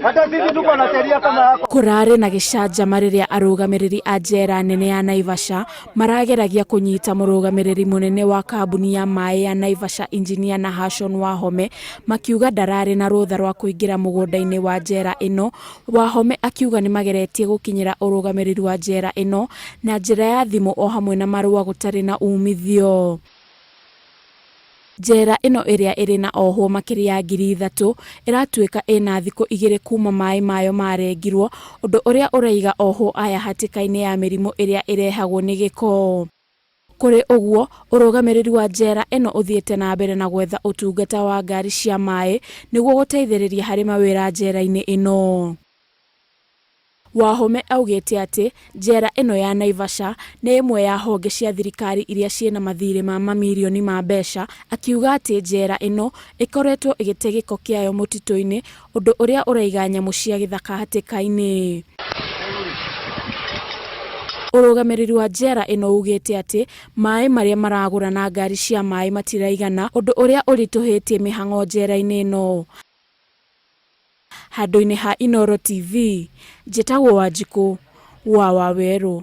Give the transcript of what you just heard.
Hata sisi tuko na sheria kama yako. Kũrarĩ na gĩcanjama rĩrĩa arũgamĩrĩri a njera nene ya Naivasha marageragia kũnyita mũrũgamĩrĩri mũnene wa kambuni ya maĩ ya Naivasha Injinia Nahashon Wahome makiuga ndararĩ na rũtha rwa kũingĩra mũgũnda-inĩ wa njera ĩno. Wahome akiuga nĩmageretie gũkinyĩra ũrũgamĩrĩri wa njera ĩno na njĩra ya thimũ o hamwe na marũa gũtarĩ na umithio. Njera ĩno ĩrĩa ĩrĩ na ohwo makĩria ya 3000 ĩratuĩka ĩna thikũ igĩrĩ kuma maĩ mayo marengirwo, ũndũ ũrĩa ũraiga ohwo aya hatĩka-inĩ ya mĩrimũ ĩrĩa ĩrehagwo nĩ gĩko. Kũrĩ ũguo, ũrũgamĩrĩri wa njera ĩno ũthiĩte na mbere na gwetha ũtungata wa ngari cia maĩ nĩguo gũteithĩrĩria harĩ mawĩra njera-inĩ ĩno. Wahome augĩte atĩ njera ĩno ya Naivasha nĩ ĩmwe ya honge cia thirikari iria ciĩna mathirĩ ma mamirioni ma mbeca, akiuga atĩ njera ĩno ĩkoretwo ĩgĩte gĩko kĩayo mũtitũ-inĩ, ũndũ ũrĩa ũraiga nyamũ cia gĩthaka hatĩka-inĩ. Ũrũgamĩrĩri wa njera ĩno ugĩte atĩ maĩ marĩa maragũra na ngari cia maĩ matiraigana, ũndũ ũrĩa ũritũhĩtie mĩhang'o njera-inĩ ĩno. Handũ-inĩ ha Inooro TV, njĩtagwo Wanjikũ wa Wawerũ.